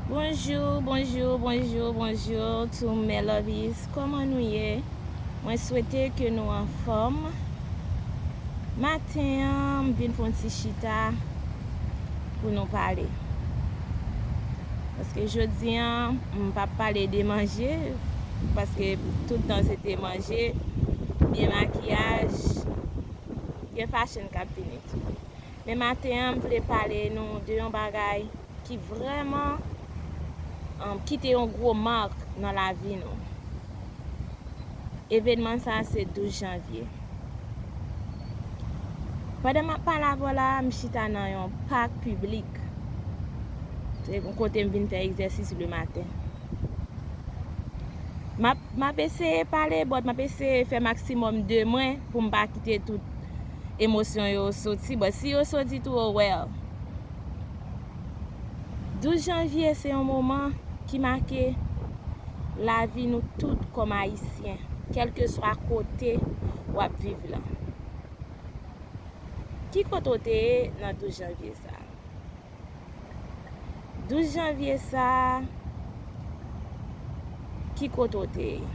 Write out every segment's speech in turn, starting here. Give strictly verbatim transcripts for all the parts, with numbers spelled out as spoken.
Bonjou, bonjou, bonjou, bonjou, to my lovies. Kòman nou ye? Mwen swete ke nou anfòm. Maten an, m vin fè yon ti chita pou nou pale. Paske jodi an, m p ap pale de manje, paske tout tan se te manje, byen makiyaj, gen fashion k ap vini tou. Men maten an, m vle pale nou de yon bagay ki vrèman, um, kite yon gwo mak nan lavi nou. Evènman sa a se douz janvye. Pandan m ap pale avè w la, m chita nan yon pak piblik. Se yon kote m vin fè egzèsis le maten. M ap, m ap eseye pale, but m ap eseye fè maksimòm de mwen pou m pa kite tout emosyon yo soti. But si yo soti tou, oh well. Douz janvye se yon moman ki make lavi nou tout kòm Ayisyen, kèlkeswa kote w ap viv lan. Ki kote w te ye nan douz janvye sa a? Douz janvye sa a, ki kote w te ye?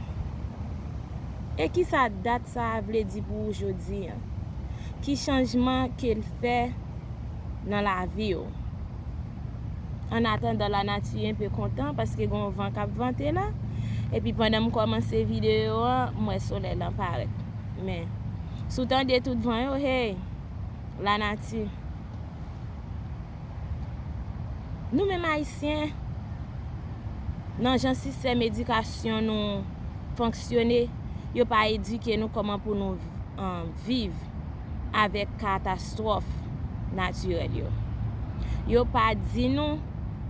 E kisa dat sa a vle di pou ou jodi an? Ki chanjman ke l fè nan lavi w? Annatandan, lanati enpe kontan paske gen yon van k ap vante la. Epi pandan m kòmanse videyo an, m wè solèy lan parèt. Men, si w tande tout van yo, hey, lanati. Nou menm Ayisyen, nan jan sistèm edikasyon nou fonksyone, yo pa edike nou kòman pou nou, um, viv avèk katastwòf natirèl yo. Yo pa di nou,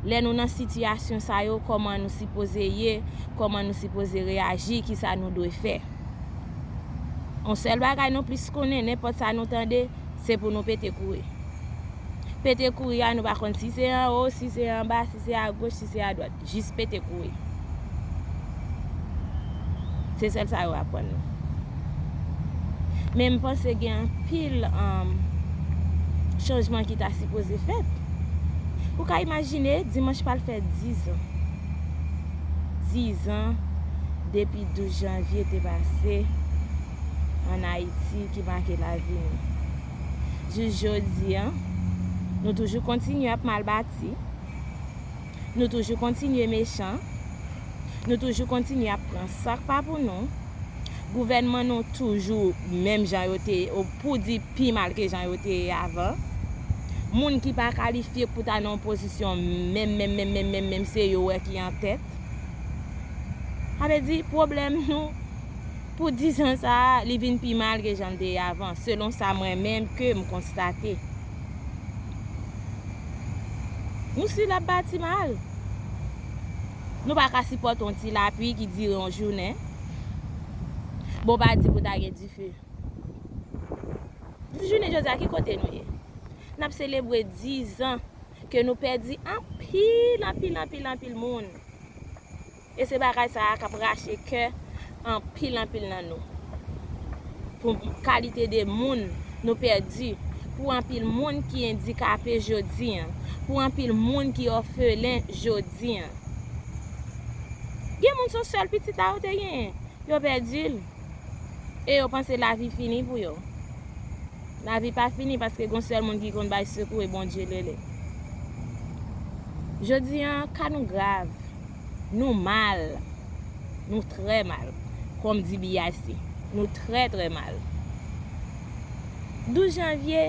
lè nou nan sitiyasyon sa yo, kòman nou sipoze ye, kòman nou sipoze reyaji, kisa nou dwe fè. Yon sèl bagay nou plis konnen, nenpòt sa nou tande, se pou nou pete kouri. Pete kouri a, nou pa konn si se anwo, si se anba, si se agoch, si se adwat. Jis pete kouri. Se sèl sa yo aprann nou. Men m panse gen anpil, um, chanjman ki ta sipoze fèt. Ou ka imajine, dimanch pral fè diz an. Diz an depi douz janvye te pase ann Ayiti ki make lavi nou. Jis jodi an, nou toujou kontinye ap mal bati. Nou toujou kontinye mechan. Nou toujou kontinye ap pran sa k pa pou nou. Gouvènman nou toujou menm jan yo te ye, pou di pi mal ke jan yo te ye avan. Moun ki pa kalifye pou ta nan yon pozisyon menm, menm, menm, menm, menm, menm, se yo wè ki an tèt. Sa vle di, pwoblèm nou, pou diz an sa a, li vin pi mal ke jan l te ye avan, selon sa mwen menm ke m konstate. Nou si l ap bati mal. Nou pa ka sipòte yon ti lapli ki dire yon jounen. Bon, pa di pou ta gen dife. Jounen jodi a, ki kote nou ye? N ap selebre diz an ke nou pèdi anpil, anpil, anpil, anpil moun. E se bagay sa a k ap rache kè anpil, anpil nan nou. Pou kalite de moun nou pèdi, pou anpil moun ki andikape jodi an, pou anpil moun ki òfelen jodi an. Gen moun se yon sèl pitit la yo te genyen, yo pèdi l. E yo panse lavi fini pou yo. Lavi pa fini paske gon sèl moun ki konn bay sekou e Bondye rele. Jodi an, ka nou grav. Nou mal. Nou trè mal. Kòm di B I C, nou trè, trè mal. Douz janvye,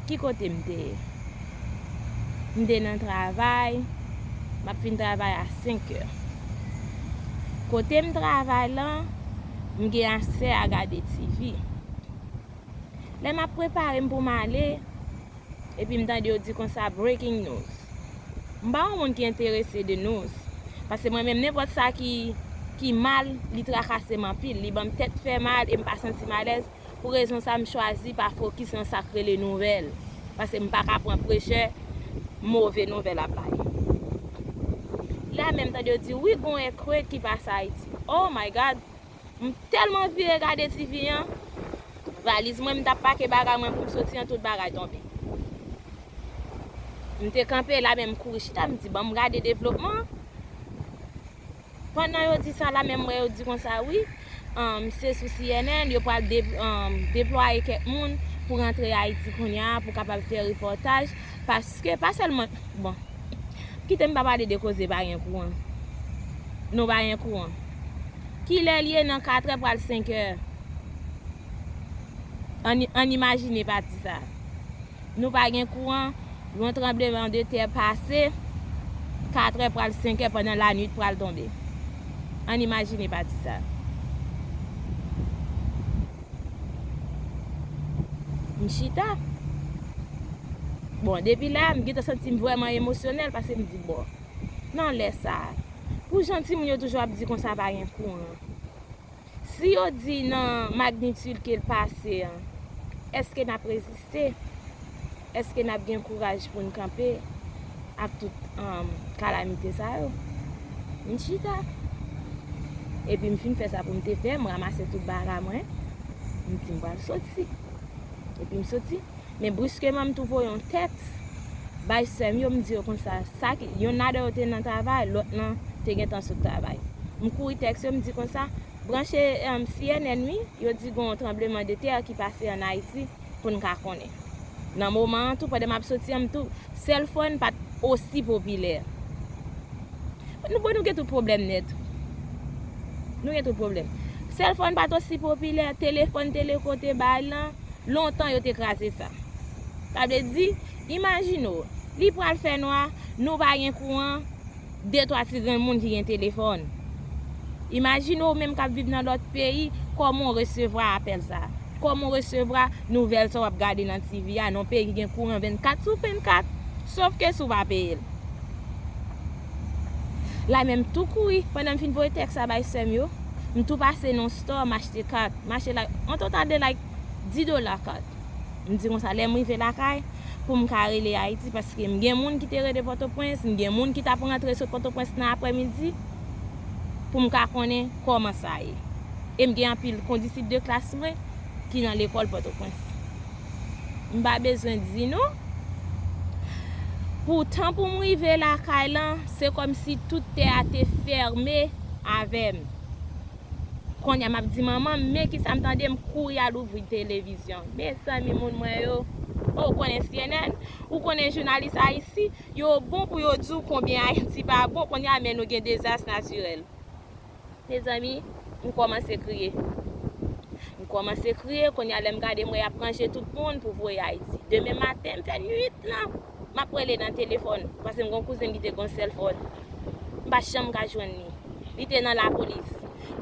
ki kote m te ye? M te nan travay, m ap fin travay a senk è. Kote m travay lan, m gen aksè a gade T V. Lè m ap prepare m pou m ale, epi m tande yo di konsa, "Breaking news." M pa yon moun ki enterese de news. Paske mwen menm, nenpòt sa ki, ki mal, li trakase m anpil. Li ban m tèt fè mal e m pa santi m alèz. Pou rezon sa, m chwazi pa fokis nan sa k rele nouvèl. Paske m pa ka pran prechè move nouvèl ap bay. La menm tande yo di, "Wi, gon earthquake ki pase Ayiti." Oh my God! M tèlman vire gade T V an, valiz mwen, m t ap pake bagay mwen pou m soti an, tout bagay tonbe. M te kanpe la, men m kouri chita, m di, "Ban m gade devlopman." Pandan yo di sa la, men m wè yo di konsa, wi, um, se sou C N N, yo pral de-, um, deplwaye kèk moun pou rantre Ayiti kounye a, pou kapab fè repòtaj, paske pa sèlman, bon, kite m pa pale de koze pa gen kouran. Nou pa gen kouran. Kilè l ye nan katrè pral senkè? Ann, ann imajine pati sa. Nou pa gen kouran, yon tranblemanntè pase, katrè pral senkè pandan lanwit pral tonbe. Ann imajine pati sa. M chita. Bon, depi la, m gentan santi m vrèman emosyonèl paske m di, "Bon, nan lè sa a, pou jan timoun yo toujou ap di konsa pa gen kouran." Si yo di nan magnitid ke l pase an, èske n ap reziste? Èske n ap gen kouraj pou n kanpe ak tout, um, kalamite sa yo? M chita. Epi m fin fè sa pou m te fè, m ranmase tout bagay mwen. M di m pral soti. Epi m soti. Men briskeman m tou voye yon tèks bay sè m yo, m di yo konsa, sa ki, yonn ladan yo te nan travay, lòt lan te gentan sot travay. M kouri tèks yo, m di konsa, "Branche, em, C N N wi, yo di gon tranblemanntè ki pase ann Ayiti pou n ka konnen." Nan moman an tou, pandan m ap soti an, m tou, sèlfòn pa t osi popilè. Nou, bon, nou gen tout pwoblèm nèt. Nou gen tout pwoblèm. Sèlfòn pa t osi popilè, telefòn te le kote bay lan, lontan yo te kraze sa. Sa vle di, imajine w, li pral fè nwa, nou pa gen kouran, de twa ti grenn moun ki gen telefòn. Imajine w menm k ap viv nan lòt peyi, kòman w resevwa apèl sa? Kòman w resevwa nouvèl sa w ap gade nan T V a, nan yon peyi ki gen kouran vennkat sou vennkat, sof ke si w pa peye l? La menm tou kouri, pandan m fin voye tèks sa bay sè m yo, m tou pase nan yon store, m achte kat. M achte, like, an total de, like, dis dola kat. M di konsa, lè m rive lakay, pou m ka rele Ayiti, paske m gen moun ki te rele Pòtoprens, m gen moun ki t ap rantre sot Pòtoprens nan aprèmidi, pou m ka konnen kòman sa ye. E m gen anpil kondisip de klas mwen ki nan lekòl Pòtoprens. M pa bezwen di nou, poutan pou m rive lakay lan, se kòmsi tout tè a te fèmen avè m. Kounye a m ap di manman m, men kisa m tande, m kouri al ouvri televizyon. Mezanmi, moun mwen yo, o, ou konnen C N N, ou konnen jounalis Ayiti, yo bon pou yo di w konbyen Ayiti pa bon, kounye a men nou gen dezas natirèl. Mezanmi, m kòmanse kriye. M kòmanse kriye, kounye a lè m gade m wè y ap ranje tout moun pou voye Ayiti. Demen maten, m fè nwit lan, m ap rele nan telefòn, paske m gen yon kouzen m ki te gen yon sèlfòn. M pa t janm ka jwenn li. Li te nan lapolis.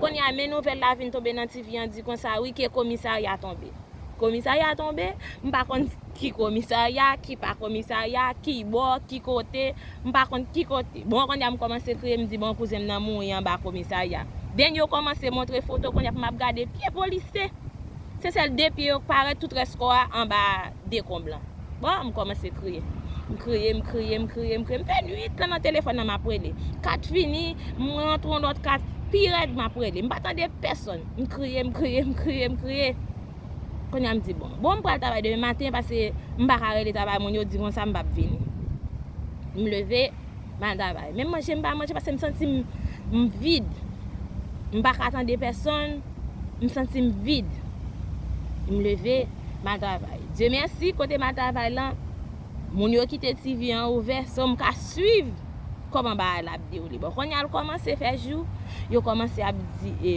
Kounye a, men nouvèl la vin tonbe nan T V an, di konsa, wi, ke komisarya tonbe. Komisarya tonbe, m pa konn ki komisarya, ki pa komisarya, ki bò, ki kote, m pa konn ki kote. Bon, kounye a m kòmanse kriye, m di, bon, kouzen m nan mouri anba komisarya. Dènye yo kòmanse montre foto, kounye a pou m ap gade pye polisye. Se sèl de pye yo k parèt, tout rès kò a anba dekonb lan. Bon, m kòmanse kriye. M kriye, m kriye, m kriye, m kriye. M fè nwit lan nan telefòn nan, m ap rele. Kat fini, m rantre yon lòt kat, pi rèd, m ap rele. M pa tande pèsonn. M kriye, m kriye, m kriye, m kriye. Kounye a m di, bon, bon, m pral travay demen maten, paske m pa ka rele travay moun yo, di konsa m p ap vini. M leve, m al travay. Menm manje m pa manje, paske m santi m, m vid. M pa ka tande pèsonn, m santi m vid. M leve, m al travay. Dye mèsi, kote m al travay lan, moun yo kite T V an ouvè, so m ka swiv kòman bagay la ap dewoule. Bon, kounye a l kòmanse fè jou, yo kòmanse ap di, e,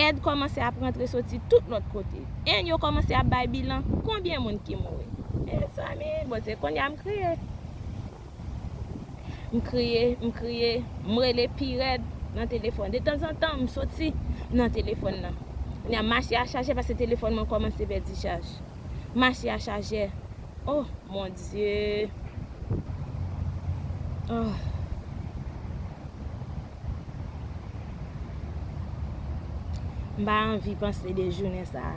èd kòmanse ap rantre soti tout lòt kote. Èd yo kòmanse ap bay bilan, konbyen moun ki mouri. Mezanmi, bon, se kounye a m kriye. M kriye, m kriye, m rele pi rèd nan telefòn. Detanzantan, m soti nan telefòn nan. Kounye a, mache a chaje paske telefòn mwen kòmanse pèdi chaj. Mache a chaje. Oh, mon Dieu. Oh. M pa anvi panse de jounen sa a.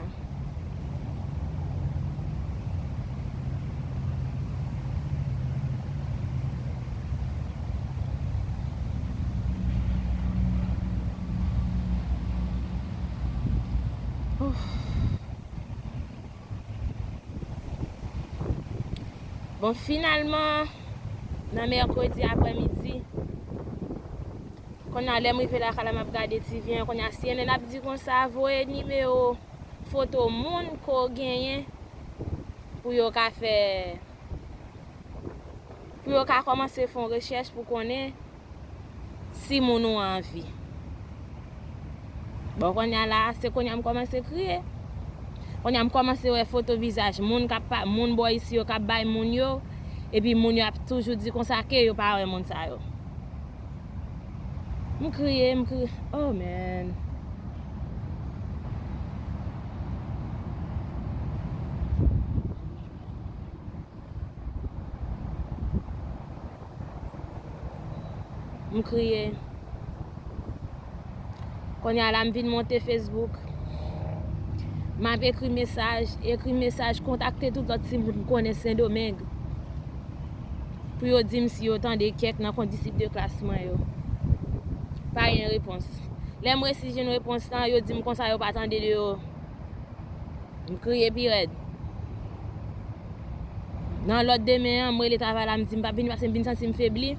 Ouf. Bon, finalman, nan mèkredi aprèmidi. Kounye a, lè m rive lakay la, m ap gade T V an. Kounye a, C N N ap di konsa, voye nimewo foto moun ke w genyen pou yo ka fè, pou yo ka kòmanse fè yon rechèch pou konnen si moun ou an anvi. Bon, kounye a la, se kounye a m kòmanse kriye. Kounye a m kòmanse wè foto vizaj moun k ap pa, moun bò isi yo k ap bay moun yo. Epi moun yo ap toujou di konsa ke yo pa wè moun sa yo. M kriye, m kriye. Oh man. M kriye. Kounye a la, m vin monte Facebook. M ap ekri mesaj, ekri mesaj, kontakte tout lòt timoun m konnen Sendomeng. Pou yo di m si yo tande kèk nan kondisip de klas mwen yo. Pa gen repons. Lè m resi jwenn repons lan, yo di m konsa yo pa tande de yo. M kriye pi rèd. Nan lòt demen an, m rele travay la, m di m p ap vini paske m vin santi m febli.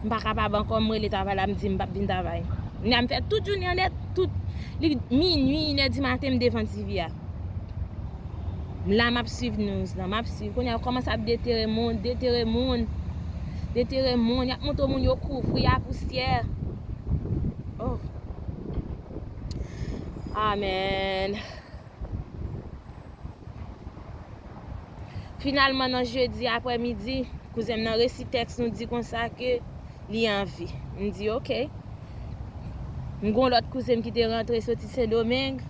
M pa kapab ankò, m rele travay la, m di m p ap vin travay. Kounye a m fè tout jounen an nèt, tout li minui, inè di maten, m devan T V a. M la, m ap swiv news lan, m ap swiv. Kounye a, yo kòmanse ap detere moun, detere moun, detere moun. Y ap montre moun yo kouvri a pousyè. Oh. Amen. Finalman, nan jedi aprèmidi, kouzen m nan resi tèks nou di konsa ke li anvi. M di, "Oke." M gon lòt kouzen m ki te rantre soti Sendomeng.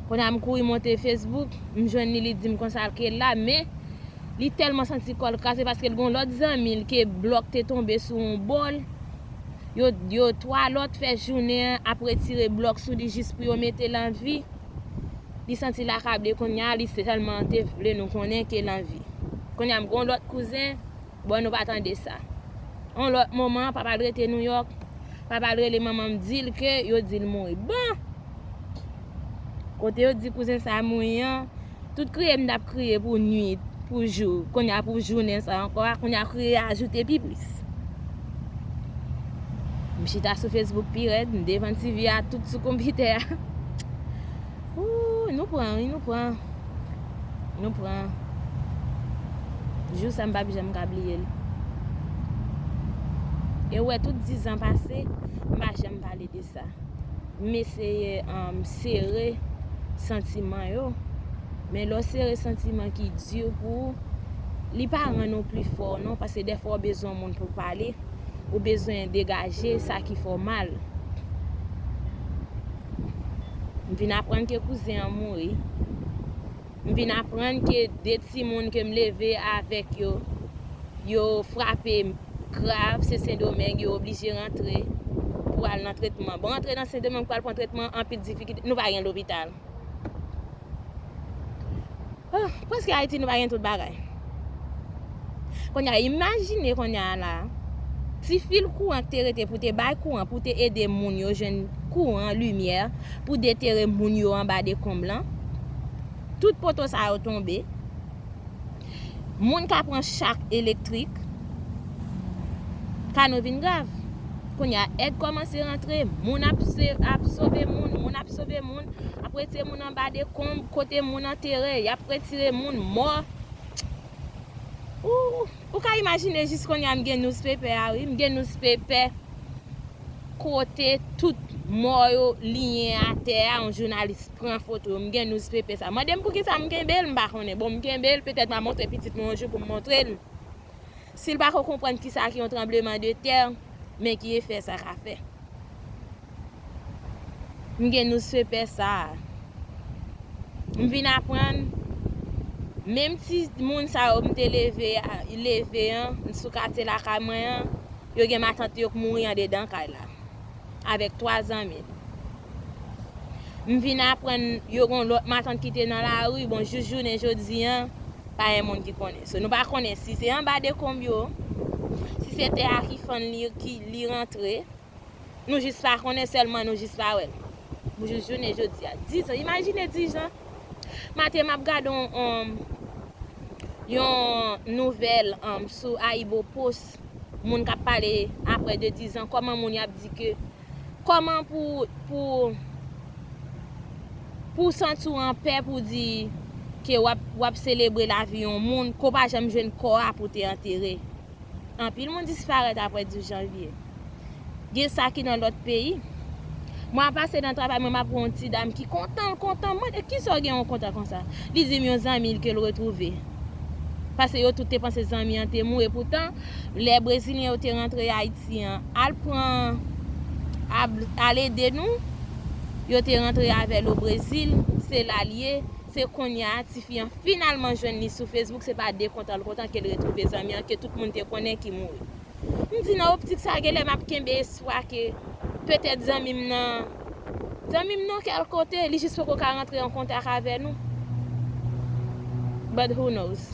Kounye a m kouri monte Facebook, m jwenn li, li di m konsa ke l la, men li tèlman santi kò l kraze paske l gon lòt zanmi l ke blòk te tonbe sou yon bò l. Yo, yo twa lòt fè jounen an ap retire blòk sou li jis pou yo mete l an vi. Li santi l akable kounye a, li sèlman te vle nou konnen ke l an vi. Kounye a m gon lòt kouzen, bon, nou pa tande sa. Yon lòt moman, papa l rete Nouyòk, papa l rele manman m di l ke yo di l mouri. Bon! Kote yo di kouzen sa a mouri an, tout kriye m t ap kriye pou nuit, pou jou, kounye a pou jounen sa ankò, kounye a kriye a ajoute pi plis. M chita sou Facebook pi rèd, m devan T V a, tout sou konpitè a. Ooh, nou pran, wi, nou pran. Nou pran. Jou sa m p ap janm ka bliye l. E w wè, tout dizan pase, m pa janm pale de sa. M eseye, um, sere santiman yo. Men lè w sere santiman ki di pou ou, li pa rann ou pli fò non, paske dèfwa w bezwen yon moun pou w pale, ou bezwen degaje sa ki fè w mal. M vin aprann ke kouzen an mouri. M vin aprann ke de timoun ke m leve avèk yo, yo frape grav, se Sendomeng, yo oblije rantre pou al nan tretman. Bon, rantre nan Sendomeng pou al pran tretman, anpil difikilte, nou pa gen lopital. Oh, prèske Ayiti, nou pa gen tout bagay. Kounye a, imajine kounye a la, ti fil kouran ki te rete pou te bay kouran, pou te ede moun yo jwenn kouran, limyè, pou detere moun yo anba dekonb lan. Tout poto sa yo tonbe. Moun ka pran chak elektrik. Ka nou vin grav. Kounye a, èd kòmanse rantre, moun ap se-, ap sove moun, moun ap sove moun, ap retire moun anba dekonb, kote moun antere, y ap retire moun mò. Ou, ou ka imajine jis kounye a m gen newspaper a, wi, m gen newspaper kote tout mò yo liyen atè a, yon jounalis pran foto yo. M gen newspaper sa. Mande m poukisa m kenbe l, m pa konnen. Bon, m kenbe l, petèt m a montre pitit mwen yon jou pou m montre l. Si l pako konprann kisa ki yon tranbleman de tè, men ki efè sa ka fè. M gen newspaper sa a. M vin aprann, menm ti moun sa yo m te leve a, leve an, sou katye lakay mwen an, yo gen matant yo k mouri andedan kay la, avèk twa zanmi l. M vin aprann yo gon lòt matant ki te nan lari, bon, jis jounen jodi an, pa gen moun ki konnen. So, nou pa konnen si se anba dekonb yo, si se tè a ki fann li, ki li rantre. Nou jis pa konnen sèlman, nou jis pa wè l. Pou jis jounen jodi a. Dizan, imajine dizan. Maten m ap gade yon, yon, yon nouvèl, um, sou Ayibopost, moun k ap pale apre de dizan, kòman moun y ap di ke, kòman pou, pou, pou w santi w anpè pou di ke w ap, w ap selebre lavi yon moun, ke w pa janm jwenn kò a pou te antere. Anpil moun disparèt apre douz janvye. Gen sa ki nan lòt peyi. Mwen ap pase nan travay mwen, m ap wè yon ti dam ki kontan, l kontan. Mwen, e kisa w gen yon kontan konsa? Li di m yon zanmi l ke l retwouve. Paske yo tout te panse zanmi an te mouri. Poutan, lè Brezilyen yo te rantre Ayiti an, al pran, al, al ede nou, yo te rantre avè l o Brezil, se la l ye. Se kounye a, tifi an finalman jwenn li sou Facebook, se pa de kontan l kontan ke l retwouve zanmi an ke tout moun te konnen ki mouri. M di nan optik sa, genlè m ap kenbe espwa ke petèt zanmi m nan, zanmi m nan kèl kote, li jis poko ka rantre an kontak avè nou. But who knows?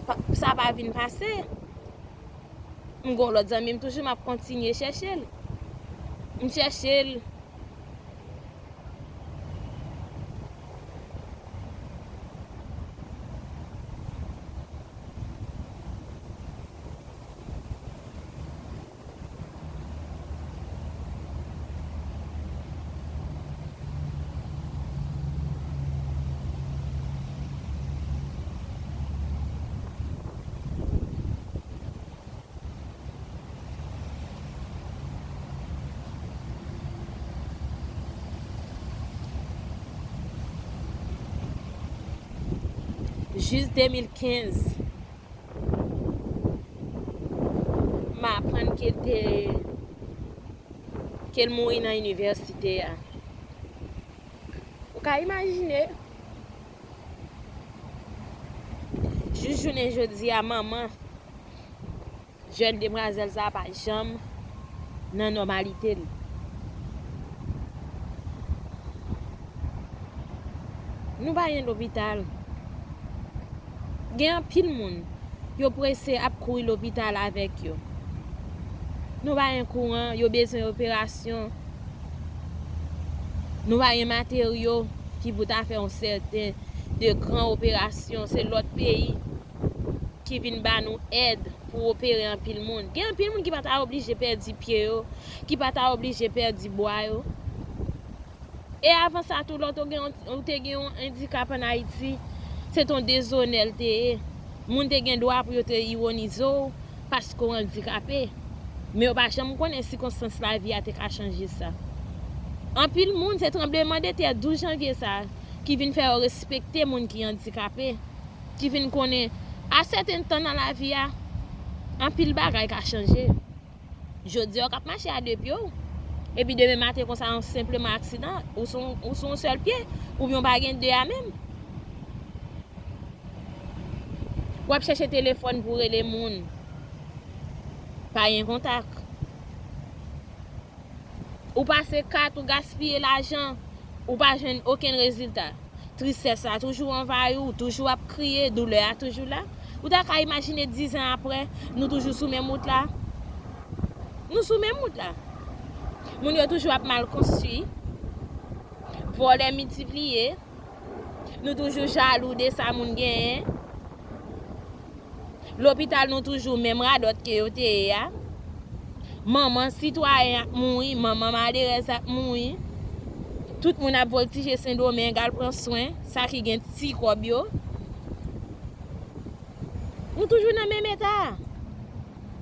Pa, sa pa vin pase. M gon lòt zanmi m toujou, m ap kontinye chèche l. M chèche l. Jis de mil kenz, m aprann ke l te, ke l mouri nan inivèsite a. Ou ka imajine, jis jounen jodi a, manman jèn demwazèl sa a pa janm nan nòmalite l. Nou pa gen lopital. Gen anpil moun, yo prese ap kouri lopital avèk yo. Nou pa gen kouran, yo bezwen operasyon. Nou pa gen materyo ki pou ta fè yon sèten de gran operasyon. Se lòt peyi ki vin ba nou èd pou opere anpil moun. Gen anpil moun ki pa ta oblije pèdi pye yo, ki pa ta oblije pèdi bwa yo. E avan sa tou, lè w te gen yon, ou te gen yon andikap ann Ayiti, se t on dezonè l te ye. Moun te gen dwa pou yo te iwonize w paske w andikape. Men yo pa janm konnen sikonstans lavi a te ka chanje sa. Anpil moun, se tranblemanntè douz janvye sa a ki vin fè yo respekte moun ki andikape, ki vin konnen a sèten tan nan lavi a, anpil bagay ka chanje. Jodi a, w k ap mache a de pye w, epi demen maten konsa, yon senpleman aksidan, ou sou, ou sou yon sèl pye, oubyen w pa gen de a menm. W ap chèche telefòn pou rele moun, pa gen kontak. Ou pase kat, ou gaspiye lajan, ou pa jwenn okenn rezilta. Tristès la toujou anvayi w, ou toujou ap kriye, doulè a toujou la. Ou ta ka imajine dizan apre, nou toujou sou menm wout la? Nou sou menm wout la. Moun yo toujou ap mal konstwi, vòlè miltipliye, nou toujou jalou de sa moun genyen. Lopital nou toujou menm radòt ke yo te ye a. Manman sitwayen ap mouri, manman malerèz ap mouri. Tout moun ap vòltije Sendomeng al pran swen, sa ki gen ti kòb yo. Nou toujou nan menm eta a.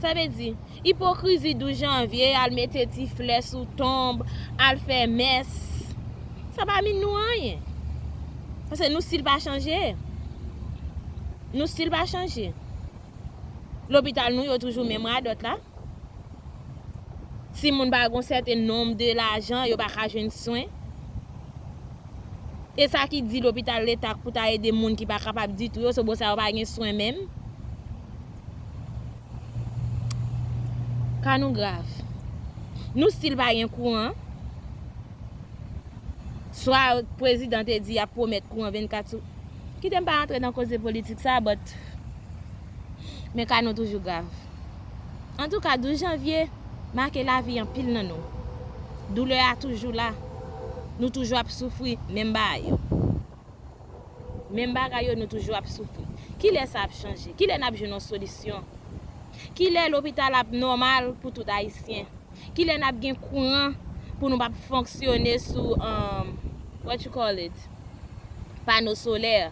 Sa vle di, ipokrizi douz janvye, al mete ti flè sou tonb, al fè mès, sa pa min nou anyen. Paske nou stil pa chanje. Nou stil pa chanje. Lopital nou yo toujou menm radòt la. Timoun pa gon sèten nonb de lajan, yo pa ka jwenn swen. E sa ki di lopital leta k pou ta ede moun ki pa kapab ditou yo, se bon sa yo pa gen swen menm. Ka nou grav. Nou stil pa gen kouran. Swa prezidan te di y ap pwomèt kouran vennkat sou, kite m pa rantre nan koze politik sa, but men ka nou toujou grav. Antouka, douz janvye make lavi anpil nan nou. Doulè a toujou la. Nou toujou ap soufri menm bagay yo. Menm bagay yo, nou toujou ap soufri. Kilè sa ap chanje? Kilè n ap jwenn yon solisyon? Kilè lopital ap nòmal pou tout Ayisyen? Kilè n ap gen kouran pou nou p ap fonksyone sou, um, what you call it? Pano solè?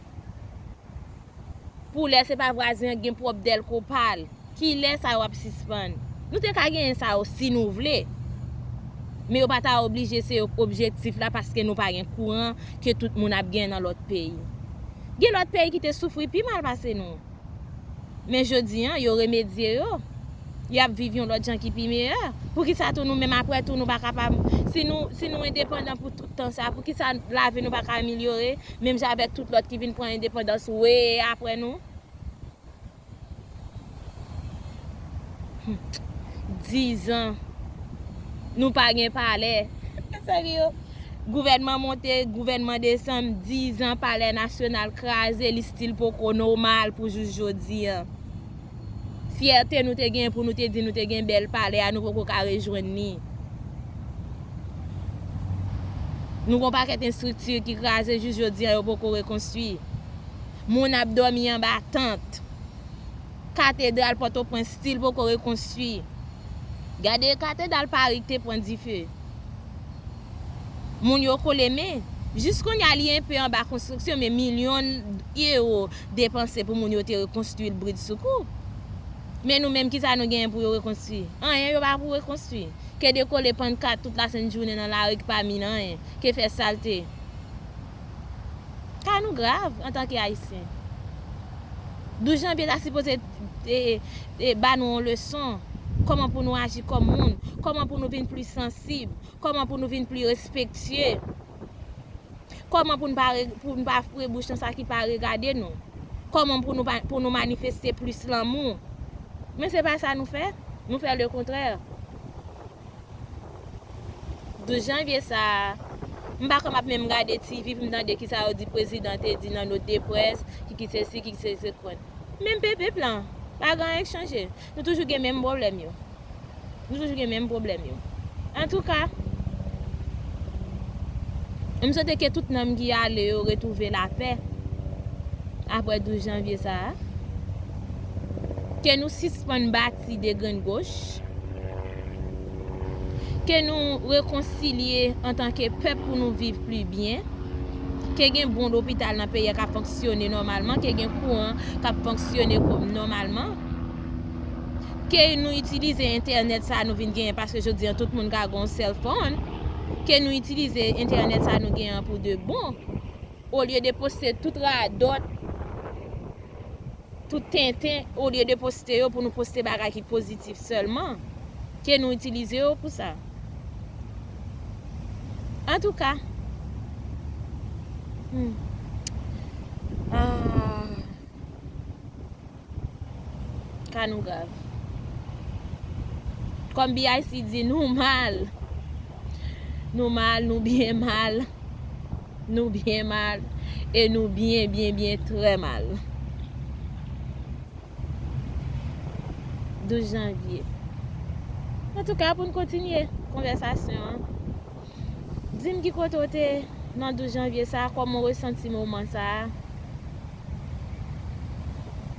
Pou lè se pa vwazen an gen pwòp dèlko pa l. Kilè sa yo ap sispann? Nou te ka genyen sa yo si nou vle. Men yo pa ta oblije se yo objektif la paske nou pa gen kouran ke tout moun ap gen nan lòt peyi. Gen lòt peyi ki te soufri pi mal pase nou. Men jodi an, yo remedye yo. Y ap viv yon lòt jan ki pi meyè. Poukisa tou nou menm apre tou nou pa kapab, si nou, si nou endepandan pou tout tan sa, poukisa lavi nou pa ka amelyore, menm jan avèk tout lòt ki vin pran endepandans we apre nou? Hmm. Dizan. Nou pa gen palè. Serye. Gouvènman monte, gouvènman desann, dizan palè nasyonal kraze, li still poko nòmal pou jis jodi an. Fyète nou te gen pou nou te di nou te gen bèl palè a, nou poko ka rejwenn li. Nou gon pakèt estrikti ki kraze jis jodi an, yo poko rekonstwi. Moun ap dòmi anba tant. Katedral Pòtoprens still poko rekonstwi. Gade katedral Pari ki te pran dife. Moun yo kole men. Jis kounye a li enpe anba konstriksyon, men milyon ewo depanse pou moun yo te rekonstwi l bridsoukou. Men nou menm, kisa nou genyen pou yo rekonstwi? Anyen yo pa pou rekonstwi. Ke dekole pannkat tout lasent jounen nan lari ki pa min anyen, ke fè salte. Ka nou grav antanke Ayisyen. Douz janvye ta sipoze, e, e, ba nou yon leson. Kòman pou nou aji kòm moun? Kòman pou nou vin pli sansib? Kòman pou nou vin pli respektye? Kòman pou n pa re-, pou n pa foure bouch nan sa ki pa regade nou? Kòman pou nou pa, pou nou manifeste plis lanmou? Men se pa sa nou fè. Nou fè lekontrè. Douz janvye sa a, m pa kwè m ap menm gade T V pou m tande kisa yo di prezidan te di nan not de près, ki ki sesi, ki ki sesi. Men m peye pèp lan. Pa gen anyen k chanje. Nou toujou gen menm pwoblèm yo. Nou toujou gen menm pwoblèm yo. Antouka, m swete ke tout nanm ki ale yo retwouve lapè apre douz janvye sa a. Ke nou sispann bati de grenn goch. Ke nou rekonsilye antanke pèp pou nou viv pli byen. Ke gen bon lopital nan peyi a k ap fonksyone nòmalman, ke gen kouran k ap fonksyone ko-, nòmalman. Ke nou itilize entènèt sa nou vin genyen, paske jodi an tout moun ka gen yon cell phone. Ke nou itilize entènèt sa nou genyen an pou de bon. Olye de poste tout radòt, tout tenten, olye de poste yo pou nou poste bagay ki pozitif sèlman, ke nou itilize yo pou sa. Antouka, hmm. Ah. Ka nou grav. Kòm B I C di, nou mal. Nou mal, nou byen mal. Nou byen mal. E nou byen, byen, byen trè mal. Douz janvye. Antouka, pou n kontinye konvèsasyon an, di m ki kote w te nan douz janvye sa a, kòman w resanti moman sa a?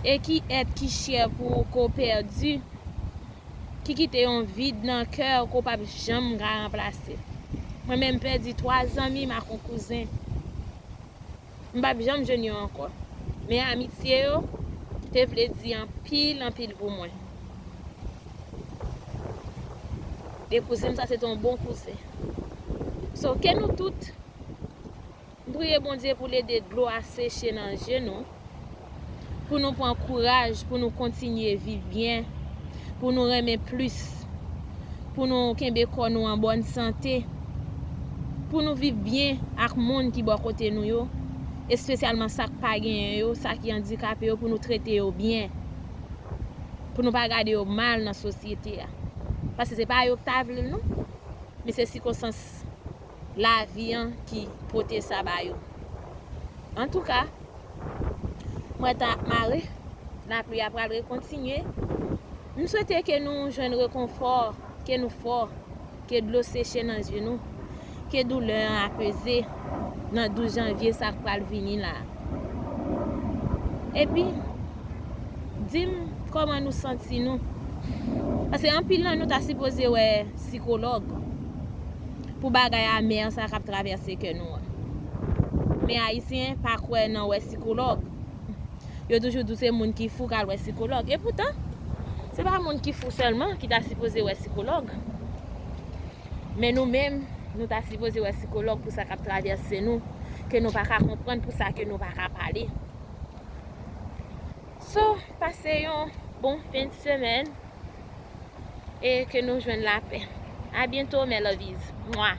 E ki èt ki chè pou ou ke w pèdi, ki kite yon vid nan kè w ke w p ap janm ka ranplase? Mwen menm, m pèdi twa zanmi m ak yon kouzen. M p ap janm jwenn yo ankò. Men amitye yo te vle di anpil, anpil pou mwen. E kouzen m sa se te yon bon kouzen. So, ke nou tout, m priye Bondye pou l ede dlo a seche nan je nou, pou nou pran kouraj, pou nou kontinye viv byen, pou nou renmen plis, pou nou kenbe kò nou an bòn sante, pou nou viv byen ak moun ki bò kote nou yo, espesyalman sa k pa genyen yo, sa ki andikape yo, pou nou trete yo byen, pou nou pa gade yo mal nan sosyete a. Paske se pa yo ki ta vle l non, men se sikonstans lavi an ki pote sa ba yo. Antouka, mwen tan ap mare, lapli a pral rekontinye. M swete ke nou jwenn rekonfò, ke nou fò, ke dlo seche nan je nou, ke doulè an apeze nan douz janvye sa k pral vini la. Epi, di m kòman nou santi nou. Paske anpil nan nou ta sipoze wè sikològ pou bagay amè sa k ap travèse kè nou an. Men Ayisyen pa kwè nan wè sikològ. Yo toujou di se moun ki fou k al wè sikològ. Epoutan, se pa moun ki fou sèlman ki ta sipoze wè sikològ. Men nou menm, nou ta sipoze wè sikològ pou sa k ap travèse nou, ke nou pa ka konprann, pou sa ke nou pa ka pale. So, pase yon bon fen de semèn e ke nou jwenn lapè. A byento, mes lovies. Mwa.